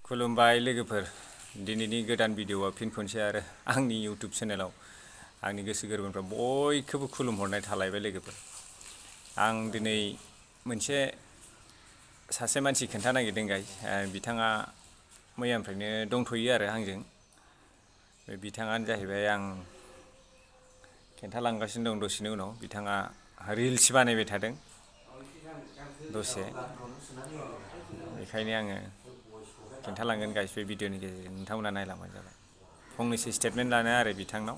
खुलुमबाय लोगोफोर दिनैनि गोदान भिडिअ'आ फिन खनसे आरो आंनि इउटुब चेनेलाव आंनि गोसो गोरबोनिफ्राय बयखौबो खुलुमहरनाय थालायबाय लोगोफोर आं दिनै मोनसे सासे मानसि खोन्था नागिरदों गाइस बिथाङा मैयानिफ्रायनो दंथ'यो आरो आंजों बे बिथाङानो जाहैबाय आं खोन्थालांगासिनो दं दसेनि उनाव बिथाङा रिल्स बानायबाय थादों दसे बेखायनो आङो खोन्थालांगोन गाइस बे भिडिअ'नि गेजेरजों नोंथांमोना नायलांबानो जाबाय फंनैसो स्टेटमेन्ट लानो आरो बिथांनाव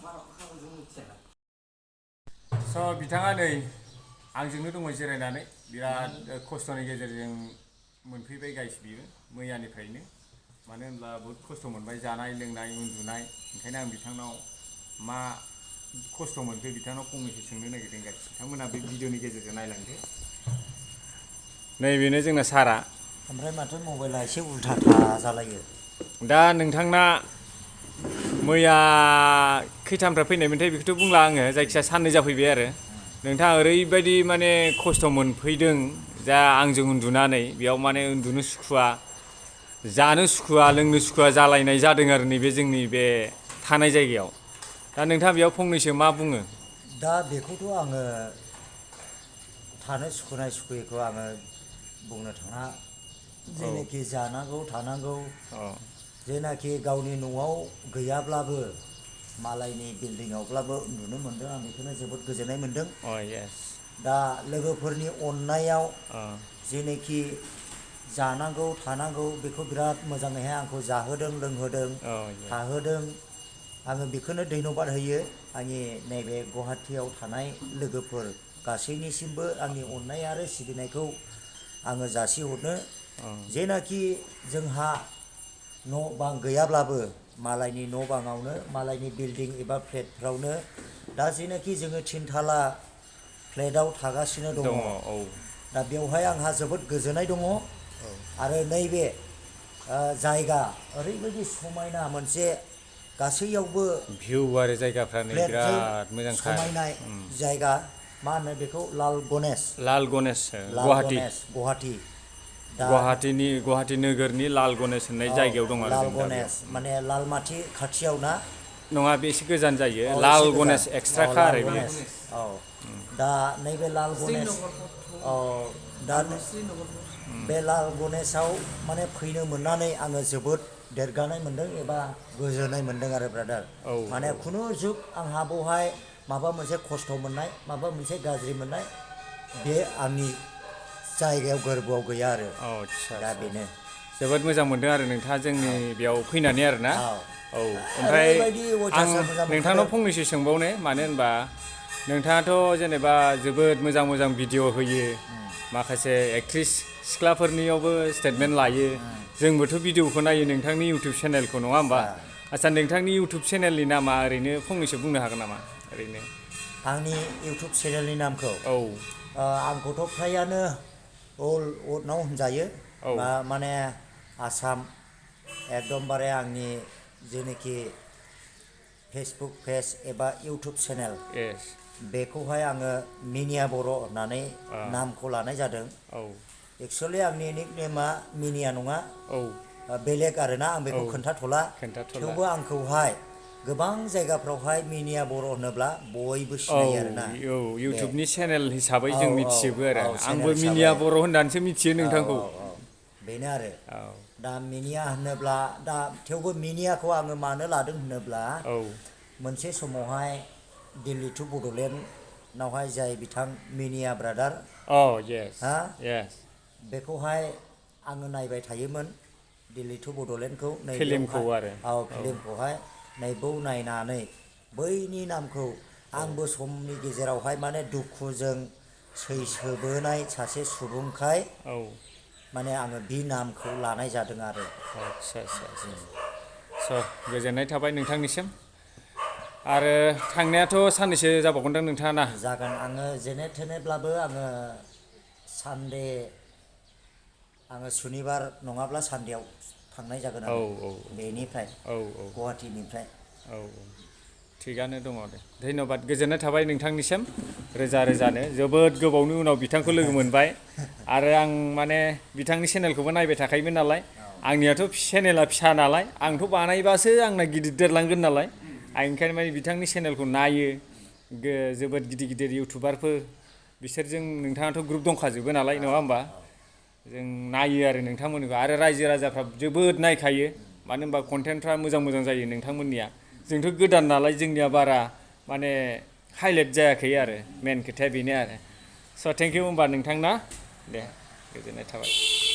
स' बिथाङा नै आंजोंनो दङ जिरायनानै बिराद खस्थ'नि गेजेरजों मोनफैबाय गाइस बियो मैयानिफ्रायनो मानो होनब्ला बहुद खस्थ' मोनबाय जानाय लोंनाय उन्दुनाय ओंखायनो आं बिथांनाव मा खस्थ' मोनखो बिथांनाव फंनैसो सोंनो नागिरदों गाइस बिथांमोना बे भिडिअ'नि गेजेरजों नायलांदो नैबेनो जोंना सारा ओमफ्राय माथो मबाइला एसे उल्था जालायो दा नोंथांना मैया खैथानिफ्राय फैनायमोनथाय बेखौथ' बुंला आङो जायखिजाया साननै जाफैबाय आरो नोंथाङा ओरैबायदि माने खस्थ' मोनफैदों जा आंजों उन्दुनानै बेयाव माने उन्दुनो सुखुवा जानो सुखुवा लोंनो सुखुवा जालायनाय जादों आरो नैबे जोंनि बे थानाय जायगायाव दा नोंथाङा बेयाव फंनैसो मा बुङो दा बेखौथ' आङो थानो सुखुनाय सुखुयैखौ आङो बुंनो थाङा जेनाखि जानांगौ थानांगौ जेनाखि गावनि न'आव गैयाब्लाबो मालायनि बिल्डिंआवब्लाबो उन्दुनो मोनदों आं बेखौनो जोबोद गोजोननाय मोन्दों दा लोगोफोरनि अननायाव जेनाखि जानांगौ थानांगौ बेखौ बिराद मोजाङैहाय आंखौ जाहोदों लोंहोदों थाहोदों आङो बेखौनो धन्यबाद होयो आंनि नैबे गुवाहाटीयाव थानाय लोगोफोर गासैनिसिमबो आंनि अननाय आरो सिबिनायखौ आङो जासिहरनो जेनाखि जोंहा न' बां गैयाब्लाबो मालायनि न' बाङावनो मालायनि बिल्डिं एबा फ्लेटफ्रावनो दा जेनाखि जोङो थिनथाला फ्लेटाव थागासिनो दङ दा बेवहाय आंहा जोबोद गोजोननाय दङ आरो नैबे जायगा ओरैबायदि समायना मोनसे गासैयावबो भिउ आरो जायगाफ्रानो बिराद मोजांथार समायनाय जायगा मा होनो बेखौ लाल गणेश गुवाहाटी गुवाहाटी नोगोरनि लाल गणेश होननाय जायगायाव दं आरो लाल जों गणेश माने लालमाटि खाथियाव ना नङा बे एसे गोजान जायो लाल गणेश एक्सट्राखा आरो बेयो दा नैबे लाल गणेश दा बे लाल गणेशआव माने फैनो मोननानै आङो जोबोद देरगानाय मोन्दों एबा गोजोननाय मोन्दों आरो ब्रादार माने खुनु जुग आंहा बेवहाय माबा मोनसे खस्थ' मोननाय माबा मोनसे गाज्रि मोननाय बे आंनि जायगायाव गोरबोआव गैया आरो दा बेनो जोबोद मोजां मोनदों आरो नोंथाङा जोंनि बेयाव फैनानै आरोना ओमफ्राय आं नोंथांनाव फंनैसो सोंबावनो मानो होनबा नोंथाङाथ' जेनेबा जोबोद मोजां मोजां भिडिअ होयो माखासे एक्ट्रिस सिख्लाफोरनियावबो स्टेटमेन्ट लायो जोंबोथ' भिडिअखौ नायो नोंथांनि इउटुब चेनेलखौ नङा होमबा आच्चा नोंथांनि इउटुब चेनेलनि नामा ओरैनो फंनैसो बुंनो हागोन नामा ओरैनो आंनि इउटुब चेनेलनि नामखौ आंखौथ' फ्रायानो अल आउटनाव होनजायो माने आसाम एकदमबारे आंनि जेनोखि फेसबुक पेज एबा इउटुब चेनेल बेखौहाय आङो मिनिया बर' होननानै नामखौ लानाय जादों एक्सुवेलि आंनि निकनेमा मिनिया नङा बेलेग आरोना आं बेखौ खोन्थाथ'ला थेवबो आंखौहाय गोबां जायगाफ्रावहाय मिनिया बर' होनोब्ला बयबो सिनायो आरोना इउटुबनि चेनेल हिसाबै जों मिथिजोबो आरो आंबो मिनिया बर' होननानैसो मिथियो नोंथांखौ बेनो आरो दा मिनिया होनोब्ला दा थेवबो मिनियाखौ आङो मानो लादों होनोब्ला मोनसे समावहाय दिल्ली टु बड'लेण्डनावहाय जाय बिथां मिनिया ब्रादार बेखौहाय आङो नायबाय थायोमोन दिल्ली टु बड'लेण्डखौ फिल्मखौहाय नैबाव नायनानै बैनि नामखौ आंबो समनि गेजेरावहाय माने दुखुजों सैसोबोनाय सासे सुबुंखाय माने आङो बि नामखौ लानाय जादों आरो गोजोननाय थाबाय नोंथांनिसिम आरो थांनायाथ' साननैसो जाबावगोनदां नोंथाङा ना जागोन आङो जेने थेनेब्लाबो आङो सानडे आङो सुनिबार नङाब्ला सानडेआव थांनाय जागोन आरो बेनिफ्राय गुवाहाटीनिफ्राय थिगानो दङ दे धन्यबाद गोजोननाय थाबाय नोंथांनिसिम रोजा रोजानो जोबोद गोबावनि उनाव बिथांखौ लोगो मोनबाय आरो आं माने बिथांनि चेनेलखौबो नायबाय थाखायोमोन नालाय आंनियाथ' चेनेला फिसा नालाय आंथ' बानायबासो आंना गिदिर देरलांगोन नालाय आं ओंखायनो माने बिथांनि चेनेलखौ नायो जोबोद गिदिर गिदिर इउटुबारफोर बिसोरजों नोंथाङाथ' ग्रुप दंखाजोबो नालाय नङा होमबा जों नायो आरो नोंथांमोननिखौ आरो रायजो राजाफ्रा जोबोद नायखायो मानो होनबा कन्टेन्टफ्रा मोजां मोजां जायो नोंथांमोननिया जोंथ' गोदान नालाय जोंनिया बारा माने हाइलाइट जायाखै आरो मेन खोथाया बेनो आरो स' थेंक इउ होमबा नोंथां ना दे गोजोननाय थाबाय